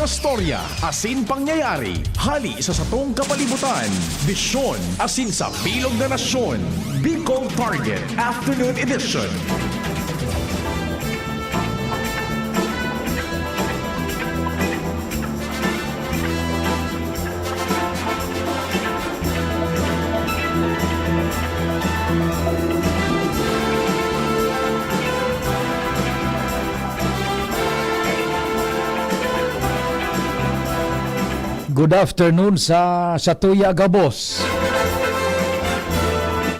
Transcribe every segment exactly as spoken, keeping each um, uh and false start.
Istorya asin pangyayari hali sa satong kapalibutan, bisyon asin sa bilog na nasyon. Bicol Target Afternoon Edition. Good afternoon sa satuya gabos.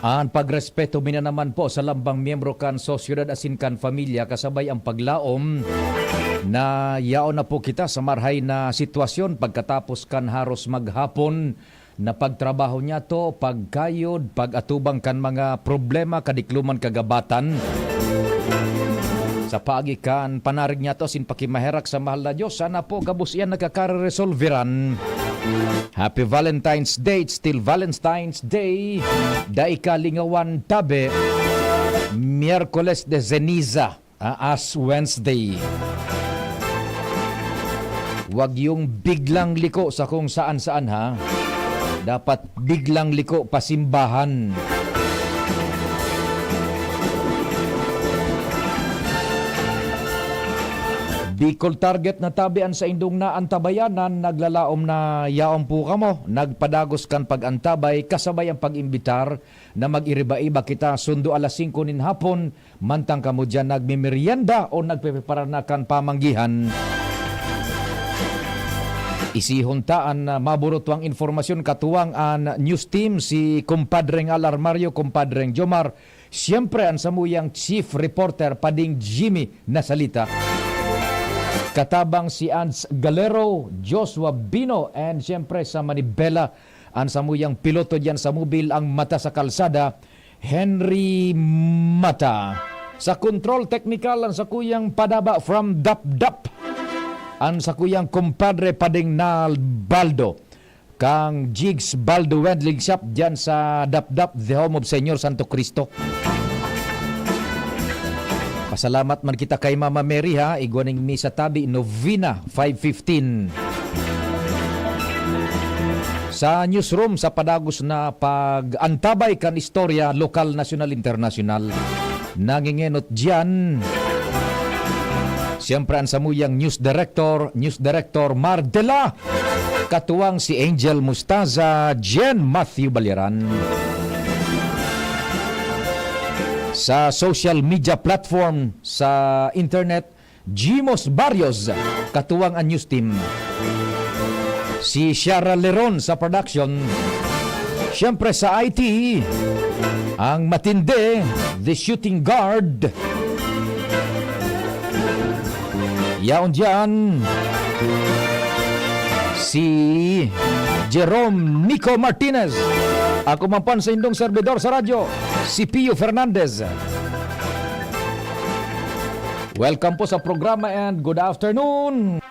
An pagrespeto mi na naman po sa lambang miyembro kan sosyedad asin kan pamilya, kasabay ang paglaom na yaon na po kita sa marahay na sitwasyon pagkatapos kan haros maghapon na pagtrabaho niyato, pagkayod, pag-atubang kan mga problema, kadikloman, kagabatan. Sa paagi kan panarig niyato asin pakimaherak sa mahal na Dios, sana po gabos iyan nagkakareresolveran. Happy Valentine's Day, it's still Valentine's Day. Dai ka lingawan tabi. Miyerkules de Ceniza. Ah, Ash Wednesday. Wag yung biglang liko sa kung saan-saan, ha? Dapat biglang liko pa simbahan. Bicol Target, natabi an saindong naantabayanan, naglalaom na yaon po kamo, nagpadagos kan pag-antabay, kasabay ang pag-imbitar na mag-iriba-iba kita sundo alas singko nin hapon, mantang kamo diyan nagmemeryenda o nagpeprepara na kan pamanggihan. Isihon ta an, ah, maburutwang impormasyon katuwang an news team, si Kumpadreng Al Armario, Kumpadreng Jomar, siyempre an samuyang chief reporter, Pading Jimmy Nasalita. Katabang si Ans Galero, Joshua Bino, and siyempre sa manibela, an samuyang piloto diyan sa mobil, ang mata sa kalsada, Henry Mata. Sa control technical, ang sakuyang padaba from Dapdap, an sakuyang kumpadre Pading Nal Baldo. Kang Jigs Baldo Wendling Shop diyan sa Dapdap, the home of Señor Santo Cristo. Pasalamat man kita kay Mama Mary, ha, igwa ning misa tabi, novena, five fifteen. Sa newsroom, sa padagos na pag-antabay kan istorya, lokal, nasyonal, internasyonal, nangingenot diyan, siyempre, ang samuyang news director, news director Mar Dela, katuwang si Angel Mustaza, Jen Matthew Baliran. Sa social media platform, sa internet, Jimos Barrios, katuwang an news team. Si Shara Leron sa production. Siyempre sa I T, ang matindi, the shooting guard. Yaon diyan, si Jerome Nico Martinez. Ako man po an saindong servidor sa radyo, si Pio Fernandez. Welcome po sa programa and good afternoon.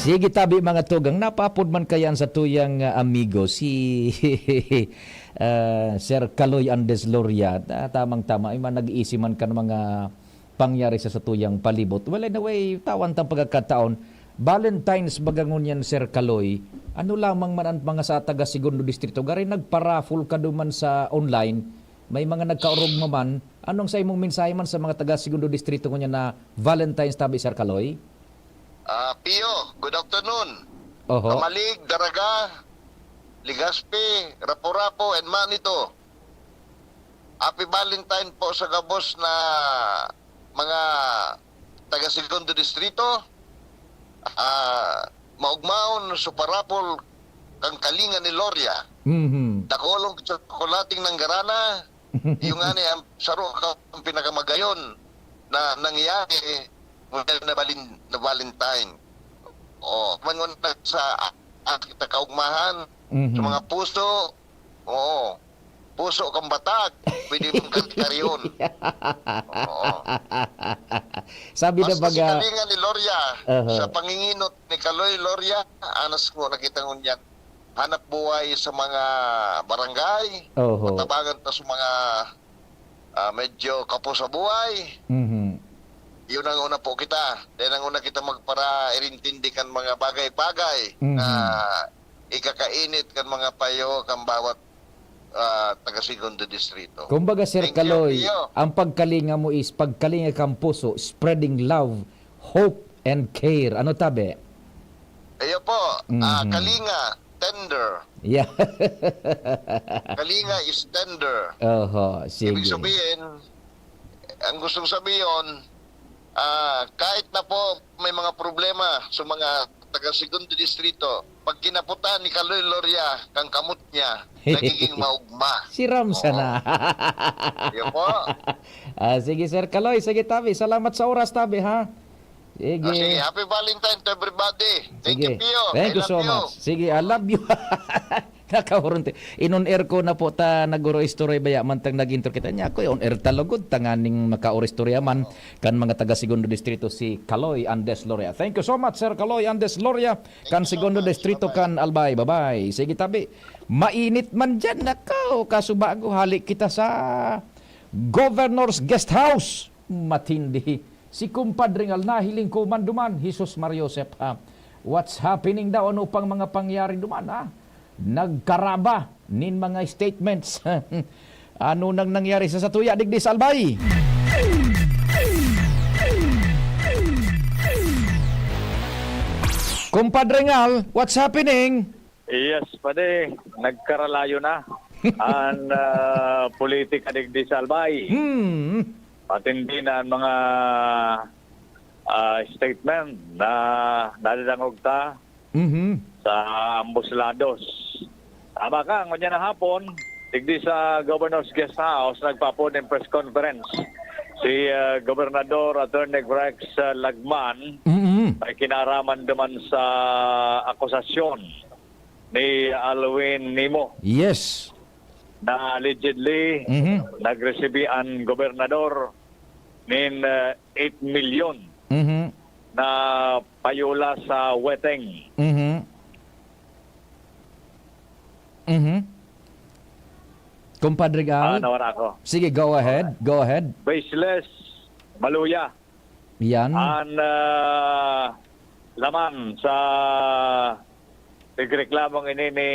Sige tabi, mga tugang, napaapod man kayan sa tuyang, ah, amigo, si, ah, Sir Kaloy Andes Loria. Ah, tamang-tama, ay man, nag-iisi man kan mga pangyari sa satuyang palibot. Well, anyway, tawan tang pagkakataon, Valentine's baga ngunyan, Sir Kaloy, ano lamang man ang mga sa taga Segundo Distrito, gari nagpa-raffle ka duman sa online, may mga nagkaorog mo man, anong sa imong mensahe man sa mga taga Segundo Distrito ngunyan na Valentine's tabi, Sir Kaloy? Ah, Pio, good afternoon. Oho. Kamalig, Daraga, Legazpi, Rapu-Rapu, and Manito. Happy Valentine po sa gabos na mga taga Segundo Distrito. Ah, maugmaon, suparapol, kang kalinga ni Loria. Mhm. Dakulong tsokolating nanggarana, yung nga ni ang saro ka ang pinakamagayon na nangyari mula na Valin-, na Valentine. Oh, mangon na sa, ah, kita kaugmahan, Mhm. sa mga puso, oo. Puso kang batag, pwede mong karikaryon. Oo. Sabi na Basta si baga, kalinga ni Loria, Aha. sa panginginot ni Kaloy Loria, anas ko nakita ngunyan. Hanap buhay sa mga barangay, Oho. matabangan ta sa mga, ah, medyo kapo sa buhay. Mhm. Yun ang una po kita. Dahil ang una kita magpara-irintindi kan mga bagay-bagay Mhm. na ikakainit kan mga payo kan bawat, ah, taga Segundo Distrito. Kumbaga, Sir Thank you, Kaloy, Pio. ang pagkalinga mo is pagkalinga kang puso, spreading love, hope, and care. Ano tabi? Iyo po, ah, Mhm. kalinga, tender. Yeah. Kalinga is tender. Oho, Ibig sige. sabihin, ang gustong sabihin, ah, kahit na po may mga problema sa mga taga Segundo Distrito, pag kinaputan ni Kaloy Loria kang kamot niya, nagiging maugma. Siram Oo. sana. Iyo po. Ah, sige, Sir Kaloy. Sige, tabi. Salamat sa oras, tabi, ha? Sige. Ah, sige. Happy Valentine to everybody. Thank Sige. you, Pio. Thank I you love so you. much. Sige, I love you. Nakahurunti. In-on air ko na po ta nag-oro-istorya baya man tang nag-intro kita. Niya ako, on air ta lugod, tanganing makaoro-istorya man kan mga taga Segundo Distrito si Kaloy Andes Loria. Thank you so much, Sir Kaloy Andes Loria, kan Thank you so Segundo much. Distrito Bye-bye. kan Albay. Bye-bye. Sige, tabi. Mainit man dyan. Nakaw, kaso bago hali kita sa Governor's Guest House. Matindi. Si Kumpadre Ngal nahiling ko man duman, Jesus Maria Josep, ha? What's happening daw? Ano pang mga pangyari duman, ha? Nagkaraba nin mga statements. Ano nang nangyari sa satuya digdi sa Albay? Kumpadre Ngal, what's happening? Yes, padi, nagkaralayo na an, ah, politika digdi sa Albay. Hmm. Matindi na an mga, ah, statement na nadadangog ta Mhm. sa ambos lados. Tama ka, ngunyan na hapon, digdi sa Governor's Guest House, nagpaapod nin press conference si, ah, Gobernador Attorney Rex, ah, Lagman, Mhm. may kinaaraman duman sa akusasyon ni Alwin Nimo Yes. na allegedly Mhm. nagresibi an gobernador nin, ah, eight milyon Mhm. na payola sa weteng. Mhm. Mhm. Kumpadre Ah, Gal? nawara ako. Sige, go ahead. Go ahead. Baseless, maluya. Yan. An, ah, laman sa pagreklamong ini ni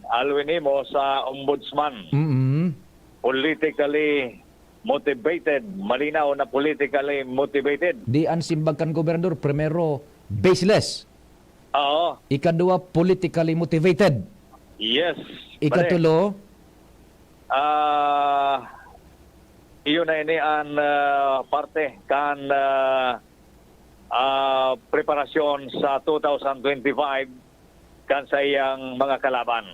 Alwin Nimo sa Ombudsman. Mm-mm. Politically motivated. Malinaw na politically motivated. Di an simbag kan gobernador, primero, baseless. Oo. Ikadua, politically motivated. Yes, pare. Ikatulo, Ah, iyo na ini an, ah, parte kan, ah, ah, preparasyon sa two thousand twenty-five kan saiyang mga kalaban.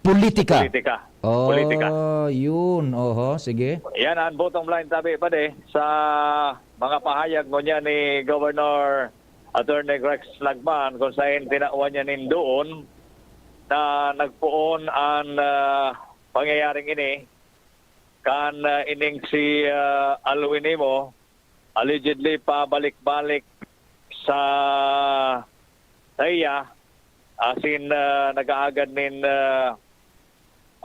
Politika. Politika. Oh, Politika. yun. Oho, sige. Yan ang bottom line, tabi, padi, sa mga pahayag ngunyan ni Governor Attorney Rex Lagman, kung sain tinawan niya nin doon na nagpoon an, ah, pangyayaring ini, kan, ah, ining si, ah, Alwin Nimo, allegedly pabalik-balik sa saiya, asin, ah, nag-aagad nin, ah,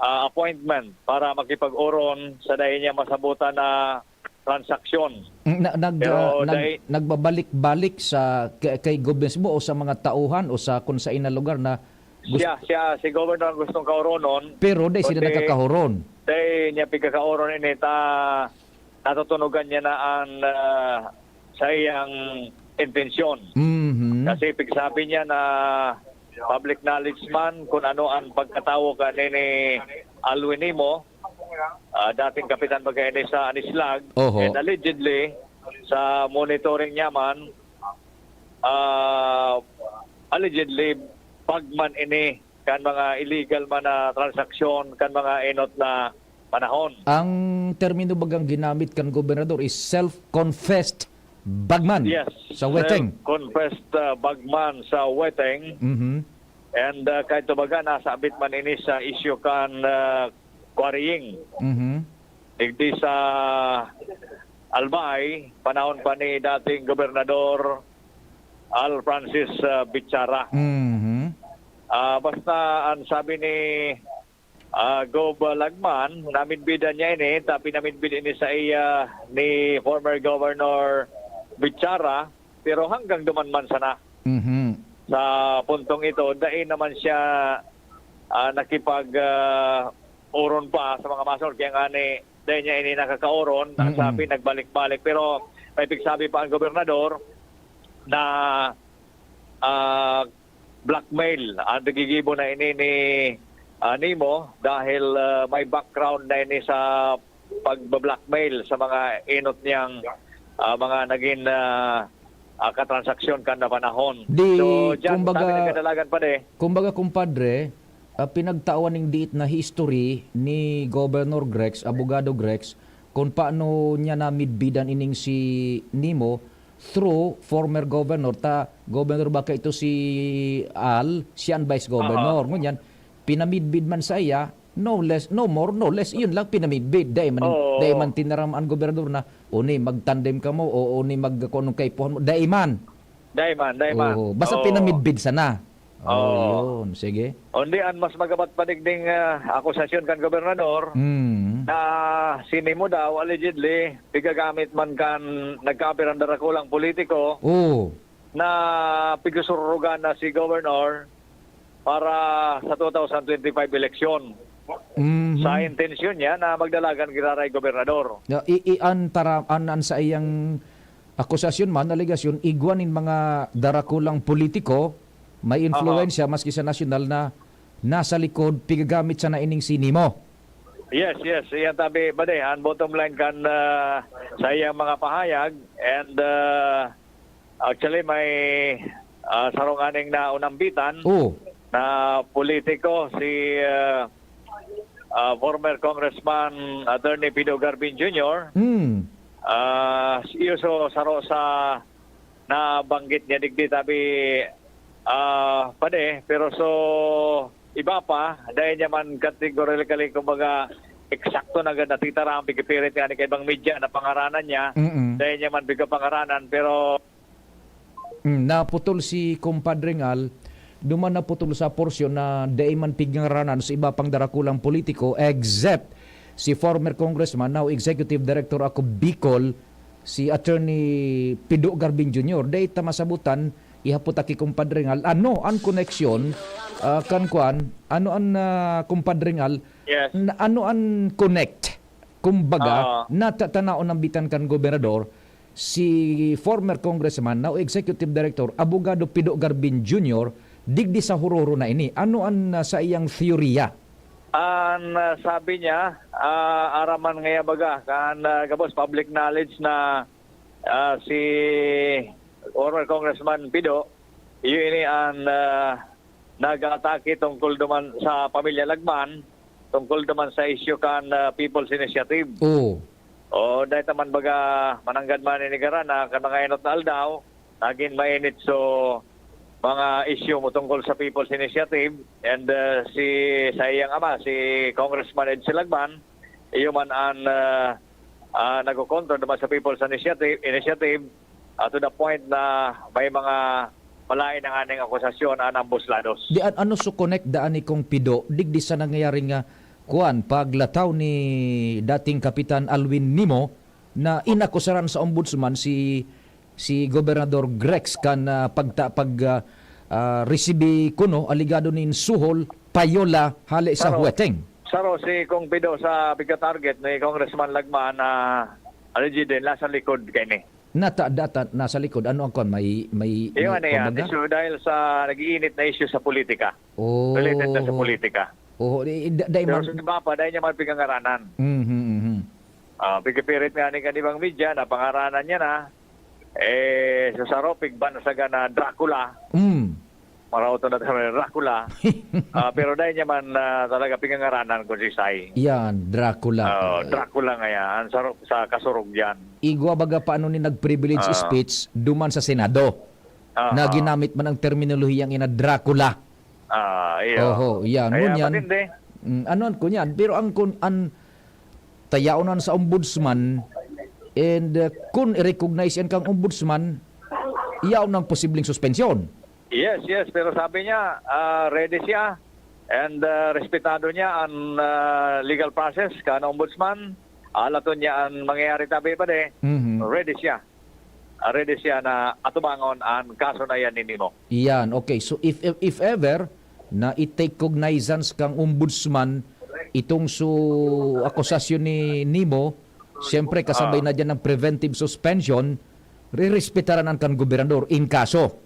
ah, appointment para makipag-oron sa dai niya masabutan na transaksyon. Mm, na nag, Pero ah, nag dai nagbabalik-balik sa kay kay Gob mismo o sa mga tauhan o sa kun saen na lugar na gus- Siya, siya, si Governor ang gustong kaoronon, Pero dai sila kundi nagkakaoron. dai niya pigkakaoron ini ta natutunogan niya na an, ah, saiyang intensyon. Mhm. Kasi pigsabi niya na public knowledge man kun ano an pagkatawo kan ini Alwin Nimo, ah, dating kapitan baga ini sa Anislag, Oho. and allegedly, sa monitoring niya man, ah, allegedly, bagman ini kan mga illegal man na transaksyon kan mga enot na panahon. Ang termino bagang ginamit kan gobernador is self-confessed bagman Yes, sa Weteng. self-confessed, ah, bagman sa Weteng. Mhm. And, ah, kahit baga, nasabit man ini sa isyu kan, ah, quarrying. Mhm. Digdi sa Albay, panahon pa ni dating Gobernador Al Francis, ah, Bichara. Mhm. Ah, basta ang sabi ni, ah, Gob Lagman, namidbidan niya ini, ta pinamidbid ini sa iya ni former Governor Bichara, pero hanggang duman man sana. Mhm. Sa puntong ito, dai naman siya, ah, nakipag, ah, oron pa sa mga masunod. Kaya nga ni, dai niya ini nakakaoron, ang Mm-mm. sabi, nagbalik-balik. Pero may pigsabi pa ang gobernador na, ah, blackmail ang nagigibo na ini ni, ah, Nimo dahil, ah, may background na ini sa pagba-blackmail sa mga enot niyang, ah, mga naging, ah, ah, katransaksyon kan na panahon. Di, So, diyan, kumbaga, sabi ng kadalagan pa de. kumbaga, kumpadre, ah, pinagtawan ning diit na history ni Governor Grex, Abogado Grex, kung paano niya namidbidan ining si Nimo through former governor. Ta, governor baka ito si Al, siya ang vice governor. Aha. Ngunyan, pinamidbid man sa iya, no less, no more, no less. Yun lang, pinamidbid. Dai man, Oo. dai man tinaram ang gobernador na, "O ni, magtandem kamo," o, "O ni, mag-, kung anong kaipuhan mo." Dai man. Dai man, dai man. Oo, basta Oo. pinamidbid sana. Oo, Oo. yun. Sige. Only ang mas magabat pa digding, ah, akusasyon kan gobernador Mm. na si Nimo daw, allegedly, pigagamit man kan nagkaapirang darakulang politiko Oo. na pigsusurugan na si Governor para sa two thousand twenty-five eleksyon. Mhm. Sa intensyon niya na magdalagan giraray gobernador. Ya, i, i, an tara-, an, an saiyang akusasyon man, alegasyon, igwa nin mga darakulang politiko, may Aha. influwensya maski sa nasyonal na nasa likod, pigagamit sana ining si Nimo. Yes, yes. Iyan tabi, bade, ang bottom line kan, ah, sa iyang mga pahayag. And, ah, actually, may, ah, sarong aning naunambitan Oo. na politiko, si, ah, ah, former Congressman Attorney Pido Garbin Junior. Hmm. Ah, iyo so saro sa nabanggit niya digdi, tabi, ah, pade, pero so iba pa, dai niya man categorically, kumbaga, eksakto na gad natitara ang pigipirit nga ni kaibang media na pangaranan niya, Mm-mm. dai niya man pigapangaranan, pero Mm, naputol si Compadre Ngal, duman naputol sa porsyon na dai man pigngaranan sa iba pang darakulang politiko, except si former congressman, now executive director ako Bicol, si Attorney Pido Garbin Junior. Dai ta masabutan, ihapot ta ki Compadre Ngal, ano an koneksyon, ah, kan kuan? Ano an, ah, Compadre Ngal? Yes. Na, ano an connect? Kumbaga, Oo. natatanaon ang bitan kan gobernador, si former congressman, now executive director, Abogado Pido Garbin Junior, digdi sa huroro na ini. Ano an, ah, saiyang teorya? An, ah, sabi niya, ah, araman ngaya baga, kan, ah, gabos public knowledge na, ah, si former Congressman Pido, iyo ini an, ah, nag-atake tungkol duman sa pamilya Lagman, tungkol duman sa isyu kan, ah, People's Initiative. Oo. O, dahil ta man baga mananggad man ini gara na kan mga enot na aldaw, nagin mainit so mga isyu mo tungkol sa People's Initiative, and, ah, si, sa iyang ama, si Congressman Edsel Lagman, iyo man an, ah, ah, nagkokontra naman sa People's Initiative, Initiative, ah, to the point na may mga, Malain ang aning akusasyon an ambos lados. Di an-, ano su connect daan ni Kong Pido, digdi sa nangyayari nga, kuwan, paglataw ni dating Kapitan Alwin Nimo na inakusaran sa ombudsman si, si Gobernador Grex kan, ah, pagta-, pag, ah, ah, resibi kuno, alegado nin suhol, payola, hale sa Saro. Huweteng. Saro si Kong Pido sa pagka-target ni Congressman Lagman na alleged din, nasa likod kaini. Nata-, data, nasa likod. Ano ang kwan? May, may, Yung may, ano yan, kumbaga? Issue dahil sa nag-iinit na issue sa politika. Oh. Related na sa politika. Oh, di, da-, dai Pero man sa iba pa, dahil niya man pigangaranan. Mhm, mhm. Ah, pigipirit nga ni kanibang media, napangaranan niya na. Eh, sa saro, pigbansagan na Dracula. Mm. Maraot na tayo, Dracula. Ah, pero dahil niya man, ah, talaga pigangaranan kung si Sai. Yan, Dracula. Oh, Dracula nga yan. Sa, sa kasurog yan. Igwa baga paano ni nag-privilege Ah. speech duman sa Senado Aha. na ginamit man ang terminolohiyang ina Dracula. Ah, iyo. Oho, yan. Kaya Ngunyan, matindi. Mm, ano an kunyan? Pero ang kun-, an tayaonan sa ombudsman, and, uh, kun i-recognize yan kang ombudsman, yaon ang posibleng suspensyon. Yes, yes. Pero sabi niya, ah, ready siya and, ah, respetado niya an, ah, legal process kan ombudsman. Alaton niya an mangyayari tabi pa de. Mhm. Ready siya. Ah, ready siya na atubangon an kaso na yan ni Nimo. Iyan, okay. So, if, if, if ever na i-take cognizance kang ombudsman itong su-, akusasyon ni Nimo, siyempre, kasabay Ah. na dyan ng preventive suspension, rerespetaran an kan gobernador in kaso.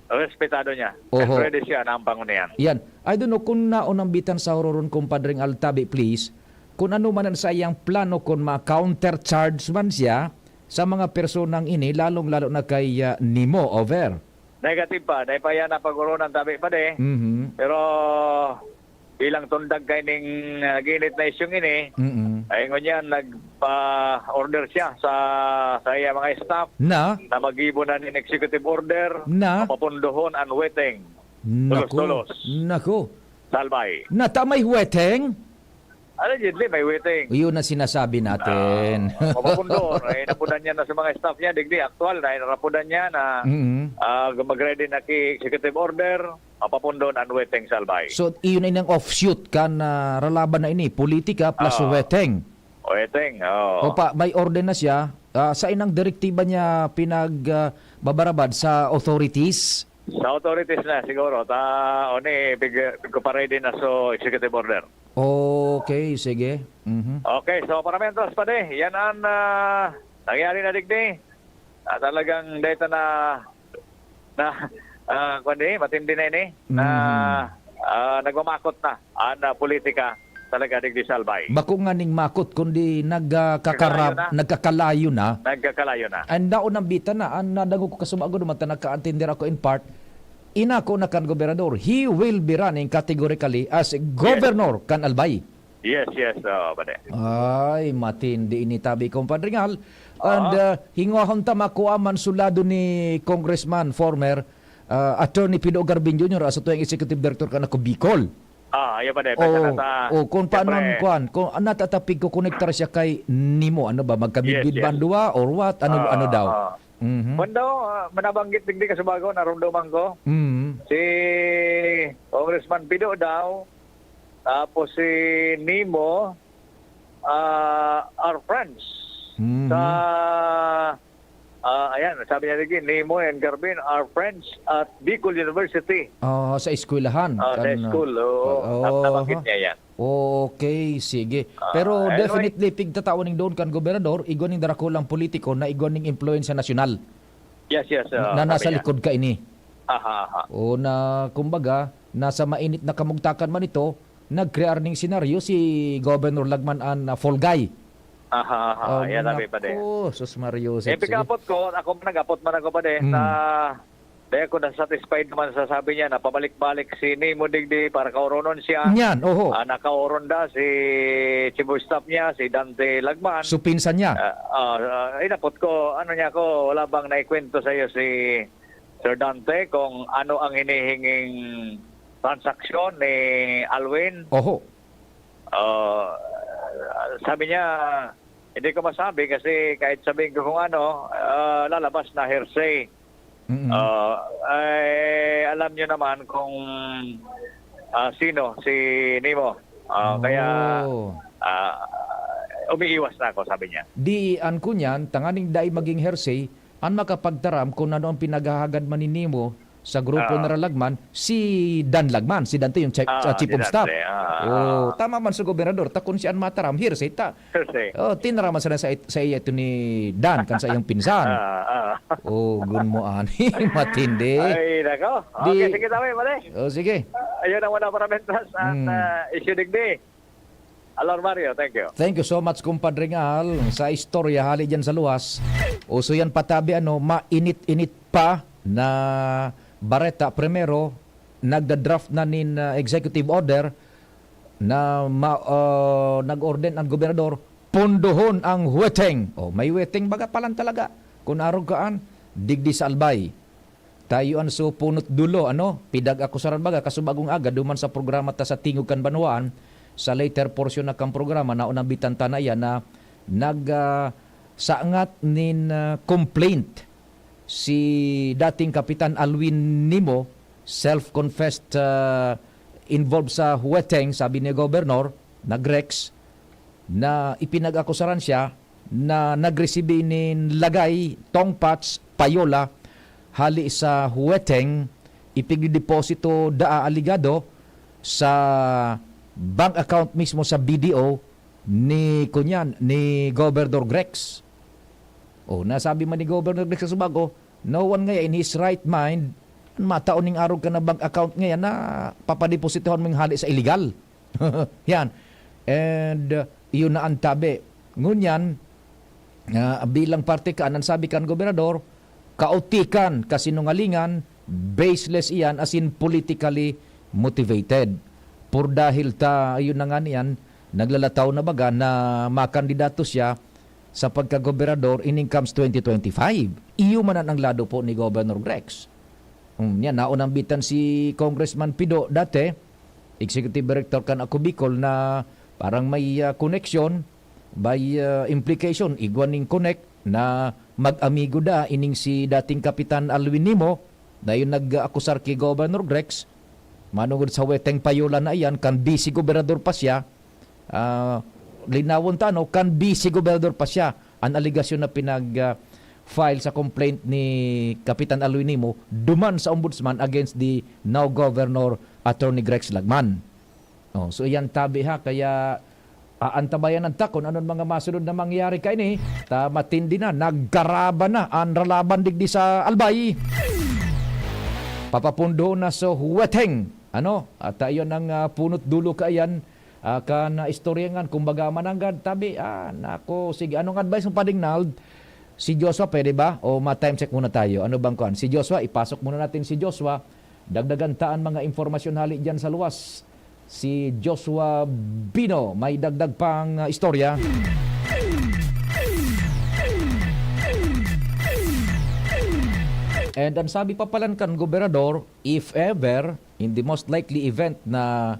Respetado niya. Oho. Ready siya na ang pangunian. Yan. I don't know kung naon ang bitan sa hororon, Compadre Altabi, please. Kung ano man ang saiyang plano, kung ma-countercharge man siya sa mga personang ini, lalong-lalo na kay, ah, Nimo, over. Negative pa. Dahil pa yan ang pag-urunan, tabi pa de. Mhm. Pero bilang tundag kay ning, ah, nag-iinit na isyung ini, Mm-mm. ay ngunyan, nagpa-order siya sa, sa iya mga staff Na? na maggibo na nin executive order, Na? mapapundohon an weteng. Naku. Tulos-tulos. Naku. Salbay. Nata may weteng? Allegedly, may weteng. Yun ang sinasabi natin. Ah, mapapundohon. Eh, napunan niya na sa mga staff niya. Digdi, aktual na, napunan niya na, Mm-mm. ah, mag-ready na ki executive order. Mapapundon an weteng, Salbay. So, iyon ay nang offshoot kan, ah, ralaban na ini, politika plus Ah. weteng. Weteng, oo. Opa, may order na siya. Ah, sa inang direktiba niya pinag, ah, babarabad sa authorities? Sa authorities na siguro. Ta, oni, pig-, pigkuparay din na so executive order. Okay, sige. Mhm. Okay, so para mentras pa de, yan ang, ah, nangyari na digdi. Ah, talagang data na na, ah, kuwan, eh, matindi na ini, na, Mhm. ah, nagmamakot na an, ah, politika talaga digdi sa Albay. Bako nga ning makot, kundi nagkakara-, Nagkakalayo na. nagkakalayo na. Nagkakalayo na. Ang daon ng bita na, ang nadangog ko kasubago naman ta nagkaantender ako in part, inako na kan gobernador, he will be running categorically as governor kan Albay. Yes, yes, oo, pare. Ay, matindi ini tabi, Compadre Ngal. And, Oo. ah, hingwahon ta makua man sulado ni Congressman, former, ah, Attorney Pido Garbin Junior, as ito ang executive director kan Ako Bicol. Ah, ayan, pare. Oh, Pwede na sa, oh, kung paano siyempre. ang kuwan, kung natatapig ko, konektar siya kay Nimo, ano ba, magkabidbid Yes, yes. man duwa or what? Ano, Ah, ano daw? ah. Mhm. Kwan daw, ah, manabanggit digdi kasubago, narumduman ko. Mhm. Si Congressman Pido daw, tapos si Nimo, ah, are friends Mhm. sa, ah, ayan, sabi niya lagi, "Nimo and Garbin are friends at Bicol University." Ah, sa eskwelahan. Ah, sa Kan, school, oo. oo. Nab-, nabanggit niya yan. Okay, sige. Ah, Pero anyway. definitely, pigtatawan ning doon kan gobernador, igwa ning darakulang politiko na igwa ning impluwensya nasyonal Yes, yes, ah, na sabi nasa niya. likod kaini. Aha, aha. O na, kumbaga, nasa mainit na kamugtakan man ito, nag-crear ning senaryo si Governor Lagman an, ah, fall guy. Aha, aha. Oh, Yan, sabi pa din. nako, sus Mario, Eh, sige. pikapot ko, ako man nag-apot man ako pa din Hmm. na dahil ako nasatisfied naman sa sabi niya na pabalik-balik si Nemo digdi para kauronon siya. Yan, oho. Ah, nakauron da si chief of staff niya, si Dante Lagman. So, pinsan niya? Ah, ah, ah, inapot ko, ano niya ako, wala bang naikwento sa'yo si Sir Dante kung ano ang hinihinging transaksyon ni Alwin? Oho. Ah, sabi niya, "Hindi ko masabi kasi kahit sabihin ko kung ano, ah, lalabas na hearsay." Mm. Ah, eh, alam nyo naman kung, ah, sino si Nemo. Ah, kaya, Oh. ah, umiiwas na ako, sabi niya. Di an kunyan, tanganing dai maging hearsay, an makapagtaram kun ano an pinaghahagad man ni Nemo sa grupo Ah. na Lagman, si Dan Lagman. Si Dan to yung chi-, Ah, ah, chief si of Dan staff. to, eh. Ah, Oh, ah. tama man sa gobernador, ta kun siya an mataram, hearsay ta. Kasi Oh, tinaraman sana sa it-, sa iya ito ni Dan, kan sa iyang pinsan. Ah, ah. Oh, gun mo ani, matindi. Ay, nako. Okay, Di sige, tabi, pare. Oh, sige. Ah, ayun ang wala para mentas at, Hmm. ah, issue digdi. Alor Mario, thank you. Thank you so much, Kumpadre Ngal, sa istorya hali dyan sa luwas. Uso yan patabi, ano, mainit-init pa na bareta. Primero, nagda-draft na nin, ah, executive order na ma-, ah, nag-order ang gobernador, punduhon ang weteng. Oh, may weteng baga palan talaga. Kun arog kaan, digdi sa Albay. Tayo an so punot dulo, ano, pidag-akusaran baga, kasubagong aga, duman sa programa ta sa Tingog kan Banwaan, sa later portion na kan programa, naunambitan ta na iyan na nag, ah, sangat nin, ah, complaint si dating Kapitan Alwin Nimo, self-confessed, ah, involved sa huweteng, sabi ni Gobernador, na Grex, na ipinag-akusaran siya na nagresibi nin lagay, tongpats, payola, hali sa huweteng, ipigdeposito daa aligado sa bank account mismo sa B D O ni, kunyan, ni Gobernador Grex. Oh, nasabi man ni Gobernador Grex sa subago, no one ngaya in his right mind, an matao ning arog ka na bank account ngaya na papadepositohan mo yung hali sa illegal. Yan. And, uh, iyon na ang tabi. Ngunyan, ah, bilang parte ka, ang sabi kan gobernador, kautikan, kasinungalingan, baseless iyan, as in politically motivated. Por dahil ta, ayun na nga niyan, naglalataw na baga na makandidato siya sa pagkagobernador ining comes twenty twenty-five. Iyo man ang lado po ni Governor Grex. Hmm, yan, naunambitan si Congressman Pido dati, Executive Director kan Ako Bicol, na parang may, ah, connection, by, ah, implication, igwa ning connect na mag-amigo da ining si dating Kapitan Alwin Nimo, na yung nag-akusar ki Governor Grex, manungod sa weteng payola na iyan, kan vice gobernador pa siya, ah, linawon ta, no, kan vice gobernador pa siya, an alegasyon na pinag, ah, file sa complaint ni Kapitan Alwin Nimo duman sa Ombudsman against the now Governor Attorney Grex Lagman. Oh, so iyan tabi ha, kaya aantabayan ta kun anon mga masunod na mangyayari kaini. Ta matindi na, nagkaraban na an ralaban digdi sa Albay. Papapundo na sa huweteng, ano, at, ah, iyon ang, ah, punot dulo kaiyan, ah, kan, ah, istorya ngan, kumbaga, mananggad, tabi, ah, nako, sige, anong advice mo, Pading Nald? Si Joshua, pwede ba? O ma-time check muna tayo? Ano bang kuan? Si Joshua, ipasok muna natin si Joshua. Dagdagan ta an mga impormasyon hali diyan sa luwas. Si Joshua Bino, may dagdag pang, ah, istorya. And ang sabi pa palan kan gobernador, if ever, in the most likely event na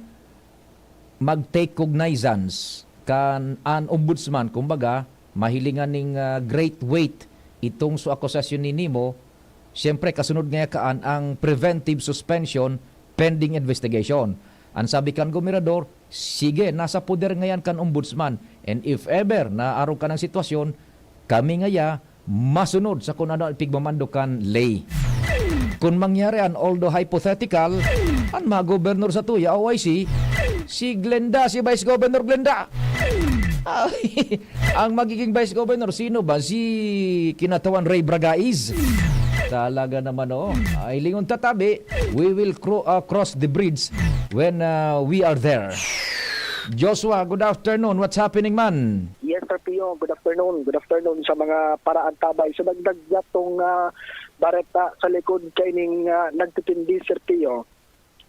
mag-take cognizance kan an ombudsman, kumbaga, mahilingan ning, ah, great weight itong so akusasyon ni Nimo, siyempre, kasunod ngaya kaan ang preventive suspension pending investigation. Ang sabi kan gobernador, sige, nasa poder ngayan kan ombudsman. And if ever na arog ka ng sitwasyon, kami ngaya masunod sa kun ano ang pigmamando kan ley. Kun mangyari an, although hypothetical, an mga gobernador sa tuya, O I C, si Glenda, si Vice Governor Glenda. Ay, ang magiging Vice Governor, sino ba? Si kinatawan Ray Bragais? Talaga naman, oh. Ay, lingon tatabi, we will cro-, uh, cross the bridge when, uh, we are there. Joshua, good afternoon. What's happening, man? Yes, Sir Pio. Good afternoon. Good afternoon sa mga paraantabay. Sa dagdag yatong, ah, bareta sa likod kaining, ah, nagtitindi, Sir Pio,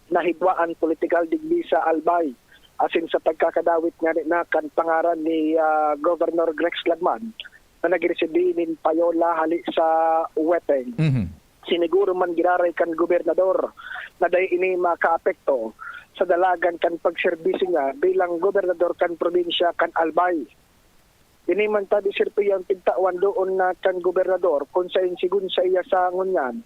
na hidwaan politikal digdi sa Albay. Asin sa pagkakadawit nga na kan pangaran ni, ah, Governor Grex Lagman na nagresibi nin payola hali sa Weteng. Mhm. Siniguro man giraray kan gobernador na dai ini makaapekto sa dalagan kan pagserbisyo niya bilang gobernador kan probinsya kan Albay. Ini man tabi, Sir Pio, ang pigtawan doon na kan gobernador, kung sain sigon sa iya sa ngunyan,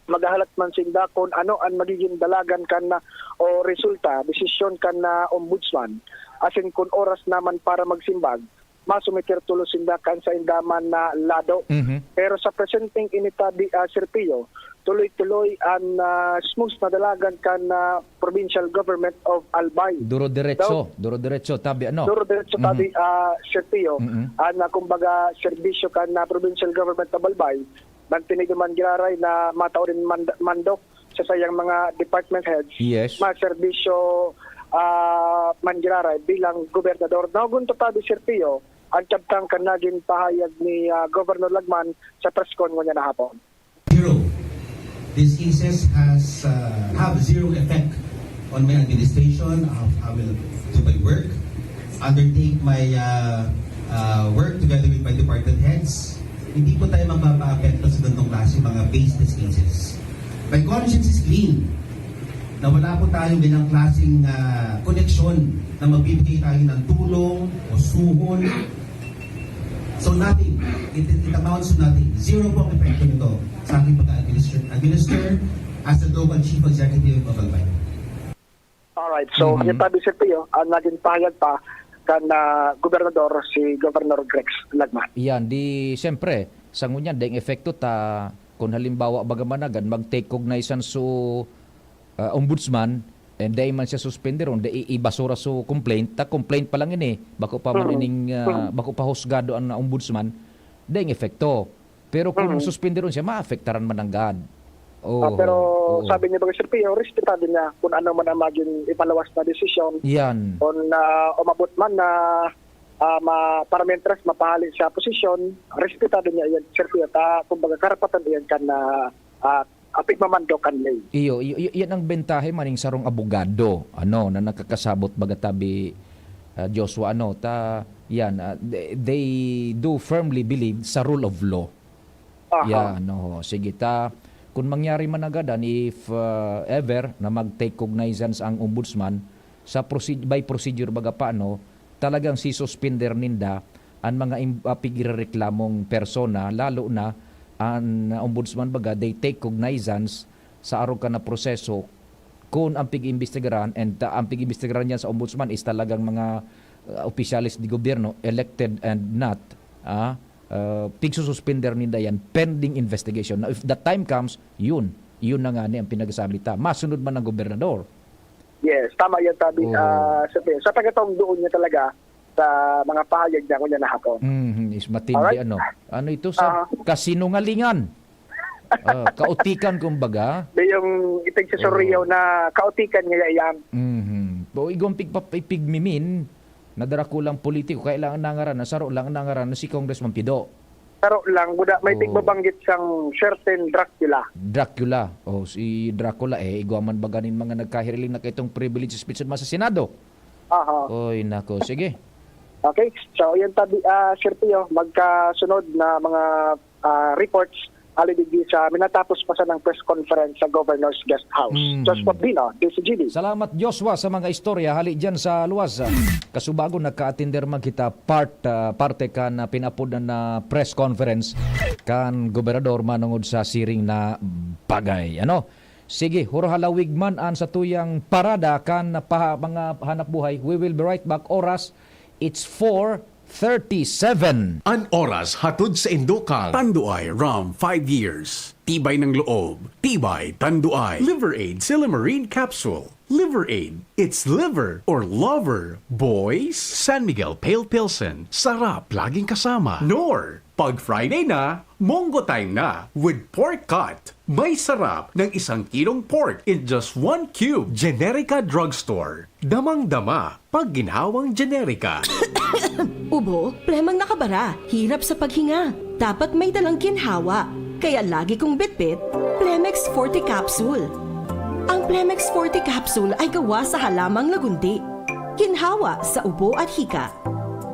maghahalat man sinda kun ano an magigin dalagan kan, ah, o resulta, desisyon kan, ah, ombudsman, asin kun oras naman para magsimbag, masumiter tolos sinda kan sainda man na lado. Mhm. Pero sa presenteng inita di, ah, Sir Pio, tuloy-tuloy an, ah, smooth na dalagan kan, ah, Provincial Government of Albay. Duro-diretso, Daw- duro-diretso, tabi ano? Duro-diretso, Mhm. tabi, ah, Sir Pio, Mhm. an, ah, kumbaga, serbisyo kan, ah, Provincial Government of Albay, nagtinido man giraray na matao nin mand-, mandok sa sayang mga department heads, Yes. mga serbisyo, ah, man giraray bilang gobernador. Nahugon ta tabi, Sir Pio, ang kabtang kan nagin pahayag ni, ah, Governor Lagman sa press con ngunyan na hapon. Zero. These cases has, uh, have zero effect on my administration. How I will do my work, undertake my, uh, uh, work together with my department heads. Hindi po tayo mapapaapekto sa ganitong klase mga baseless cases. My conscience is clean na wala po tayong ganyang klaseng, ah, koneksyon na magbibigay tayo ng tulong o suhon. So nothing. It, it amounts to nothing. Zero po ang epekto nito sa aking pag-administer, administer as the local chief executive of Albay. Alright. So, Mhm. Yan tabi, Sir Pio, ang naging pahayag pa kan, ah, gobernador, si Governor Grex Lagman. Yan, di, siyempre, sa ngunyan, daing epekto ta, kung halimbawa, baga managan, mag-take cognizance so, ah, ombudsman, and dai man siya suspenderon, dai ibasura so complaint, ta complaint pa lang ini, bako pa man Mhm. ining, ah, Mhm. bako pa husgado ang ombudsman, daing epekto. Pero kung Mhm. suspenderon siya, maapektaran man nanggad. Ah, Oo, pero oo. sabi niya, baga, Sir Pio, respetado niya kung ano man ang maging ipalawas na desisyon. Yan. Kung, ah, umabot man na, ah, ma-, para mientras mapahali sa posisyon, respetado niya iyan, Sir Pio. Ta, kumbaga, karapatan iyan kan, ah, ah, ah, pigmamando kan ley. Iyo, iyo, iyo, yan ang bentahe maning sarong abogado, ano, na nakakasabot, baga tabi, ah, Joshua, ano, ta, yan, ah, they, they do firmly believe sa rule of law. Aha. Yan, oho. Sige, ta, kung mangyari man nagadan, if, ah, ever na mag-take cognizance ang ombudsman, sa proce-, by procedure baga pa, ano, talagang sisuspender ninda an mga im-, ah, pigrereklamong persona, lalo na an ombudsman baga, they take cognizance sa arog ka na proseso kun ang pig-imbestigaran, and, ah, ang pig-imbestigaran niyan sa ombudsman is talagang mga, ah, opisyales de gobyerno, elected and not, ah, ah, pigsususpender ninda yan pending investigation. Now, if that time comes, yun, yun na nga ni ang pinagsabi ta. Masunod man ang gobernador. Yes, tama yan, tabi, Oo. ah, sa, sa tagatong doon niya talaga sa mga pahayag niya kunya na hapon. Mhm, is matindi, Alright. ano? Ano ito sa Ah. kasinungalingan? Ah, kautikan, kumbaga. Di yung ipagsusuriyaw Oo. na kautikan niya yan. Mhm. O, igwang pigpa-, ipigmimin na darakulang politiko, kailangan nangaran na saro lang nangaran na si Congressman Pido. Saro lang, buda, may Oo. pigbabanggit siyang certain Dracula. Dracula. Oh, si Dracula, eh, igwa man ba ganin mga nagkahiriling na kaitong privilege speech man sa Senado? Aha. Oy, nako. Sige. Okay. So, yan tabi, ah, Sir Pio, magkasunod na mga, ah, reports hali digdi sa minatapos pa sanang press conference sa Governor's Guest House. Mm. Joshua Bino, D C G B. Salamat, Joshua, sa mga istorya hali dyan sa luwas. Kasubago, nagka-attender man kita part, ah, parte kan, ah, pinaapod na, na press conference kan gobernador manungod sa siring na bagay. Ano? Sige, huro halawig man an satuyang parada kan paha-, mga hanap buhay. We will be right back. Oras, it's four thirty-seven. An oras hatod sa indo kan Tanduay Rum, five years. Tibay ng loob, tibay, Tanduay. Liver Aid Silymarin Capsule. Liver Aid, it's liver or lover, boys. San Miguel Pale Pilsen, sarap laging kasama. Nor, pag Friday na, Mongo Time na with pork cut. May sarap ng isang kilong pork in just one cube. Generica Drugstore. Damang-dama pag ginhawang Generica. Ubo, plemang nakabara, hirap sa paghinga. Dapat may dalang ginhawa. Kaya lagi kong bitbit, Plemex Forte Capsule. Ang Plemex Forte Capsule ay gawa sa halamang lagundi. Ginhawa sa ubo at hika.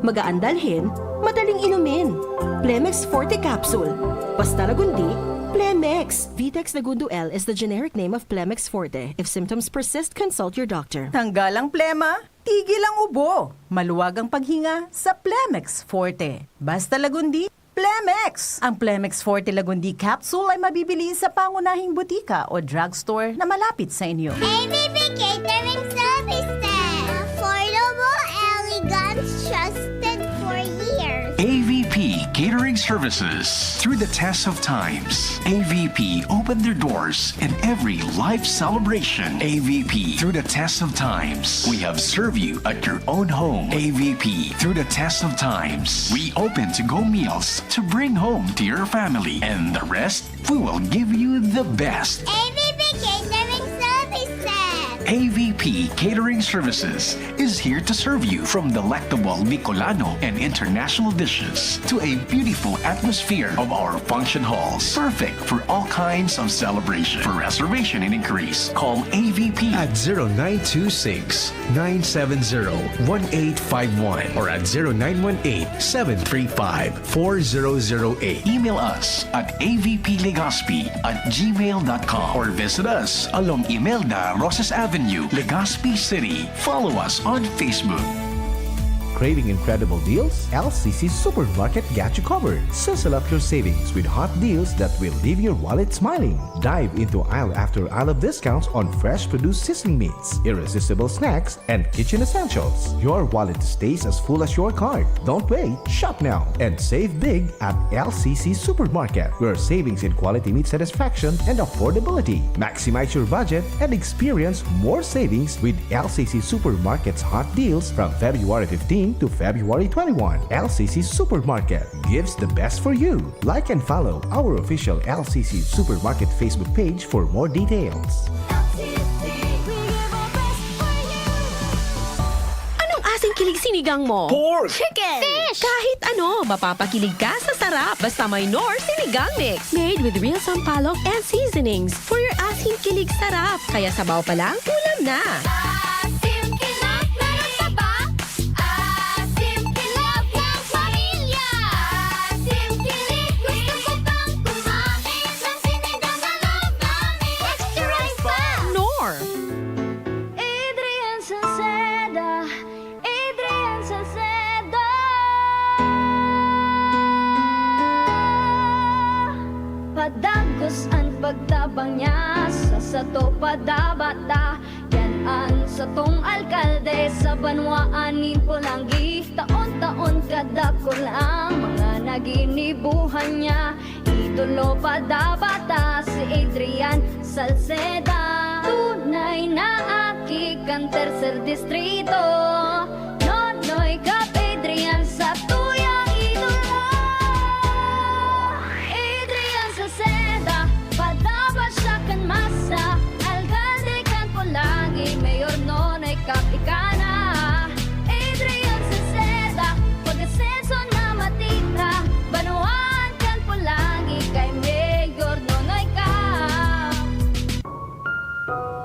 Magaan dalhin, madaling inumin. Plemex Forte Capsule. Basta lagundi, Plemex. Vitex Lagundo L is the generic name of Plemex Forte. If symptoms persist, consult your doctor. Tanggal ang plema, tigil ang ubo. Maluwag ang paghinga sa Plemex Forte. Basta lagundi, Plemex! Ang Plemex Forte Lagundi Capsule ay mabibili sa pangunahing butika o drugstore na malapit sa inyo. A V P Catering Services. Affordable, elegant, trusted for years. A V P Catering Services. Through the test of times, A V P opened their doors in every life celebration. A V P, through the test of times, we have served you at your own home. A V P, through the test of times, we open to-go meals to bring home to your family. And the rest, we will give you the best. A V P Catering Services. A V P Catering Services is here to serve you, from delectable Bicolano and international dishes to a beautiful atmosphere of our function halls, perfect for all kinds of celebration. For reservation and inquiries, call A V P at zero nine two six, nine seven zero, one eight five one or at zero nine one eight, seven three five, four zero zero eight. Email us at A V P Legazpi at gmail dot com or visit us along Imelda Rosas Avenue, Legazpi City. Follow us on Facebook. Craving incredible deals? L C C Supermarket got you covered. Sizzle up your savings with hot deals that will leave your wallet smiling. Dive into aisle after aisle of discounts on fresh produce, sizzling meats, irresistible snacks, and kitchen essentials. Your wallet stays as full as your card. Don't wait. Shop now and save big at L C C Supermarket, where savings in quality meet satisfaction and affordability. Maximize your budget and experience more savings with L C C Supermarket's hot deals from February fifteen to February twenty-one. L C C Supermarket gives the best for you. Like and follow our official L C C Supermarket Facebook page for more details. Anong asing kilig sinigang mo? Pork! Chicken! Fish! Kahit ano, mapapakilig ka sa sarap. Basta may Knorr Sinigang Mix. Made with real sampalok and seasonings. For your asing kilig sarap. Kaya sabaw pa lang, ulam na. Asim kilig, meron pa ba? Asim kilig ng pamilya. Asim kilig, gusto ko pang kumain ng sinigang na loob namin. Extra rice pa! Knorr! Adrian Salceda, Adrian Salceda. Padagos an pagtabang niya sa sato padabata. Yan an satong alkalde sa banwaan nin Polangui. Taon-taon kadakul ang mga naginibuhan niya. Idolo padabata si Adrian Salceda. Tunay na aki kan tercer distrito. Nonoy Cap Adrian sa tuyang idolo. Adrian Salceda, padaba siya kan masa. Alkalde kan Polangui, Mayor Nonoy Cap ika na. Adrian Salceda, pag-asenso na matira. Banwaan kan Polangui kay Mayor Nonoy Cap.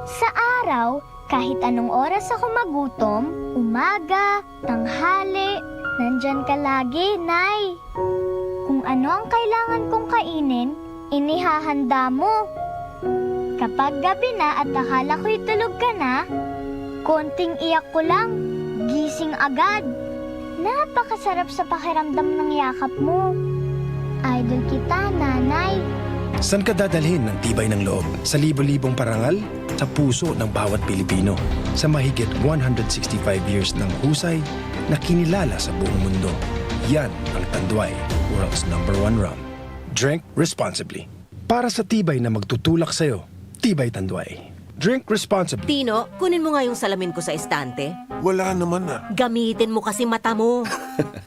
Sa araw, kahit anong oras ako magutom, umaga, tanghali, nandyan ka lagi, Nay. Kung ano ang kailangan kong kainin, inihahanda mo. Kapag gabi na at akala ko'y tulog ka na, konting iyak ko lang, gising agad. Napakasarap sa pakiramdam ng yakap mo. Idol kita, Nanay. Saan ka dadalhin ng tibay ng loob? Sa libo-libong parangal? Sa puso ng bawat Pilipino. Sa mahigit one hundred sixty-five years ng husay na kinilala sa buong mundo. Yan ang Tanduay, world's number one rum. Drink responsibly. Para sa tibay na magtutulak sa'yo, Tibay Tanduay. Drink responsibly. Tino, kunin mo nga yung salamin ko sa estante. Wala naman ah. Gamitin mo kasi mata mo.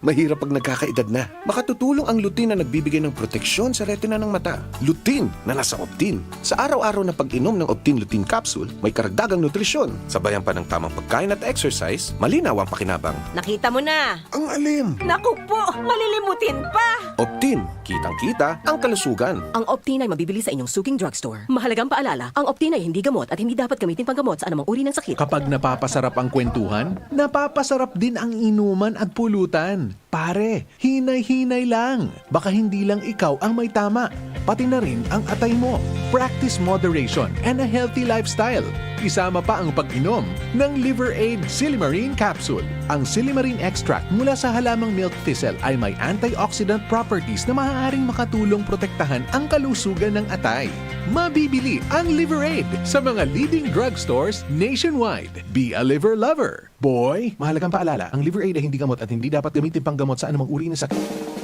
Mahirap pag nagkakaedad na. Makatutulong ang lutein na nagbibigay ng proteksyon sa retina ng mata. Lutein na nasa Optin. Sa araw-araw na pag-inom ng Optin Lutein Capsule, may karagdagang nutrisyon. Sabayan pa ng tamang pagkain at exercise, malinaw ang pakinabang. Nakita mo na. Ang alim! Naku po, malilimutin pa. Optin, kitang-kita ang kalusugan. Ang Optin ay mabibili sa inyong suking drugstore. Mahalagang paalala, ang Optin ay hindi gamot at hindi dapat gamitin panggamot sa anumang uri ng sakit. Kapag napapasarap ang kwentuhan, napapasarap din ang inuman at pulutan. Pare, hinay-hinay lang. Baka hindi lang ikaw ang may tama. pati na rin ang atay mo. Practice moderation and a healthy lifestyle. Isama pa ang pag-inom ng Liver Aid Silimarin Capsule. Ang silimarin extract mula sa halamang milk thistle ay may antioxidant properties na maaaring makatulong protektahan ang kalusugan ng atay. Mabibili ang Liver Aid sa mga leading drugstores nationwide. Be a liver lover. Boy, mahalagang paalala, ang Liver Aid ay hindi gamot at hindi dapat gamitin panggamot sa anumang uri ng sakit.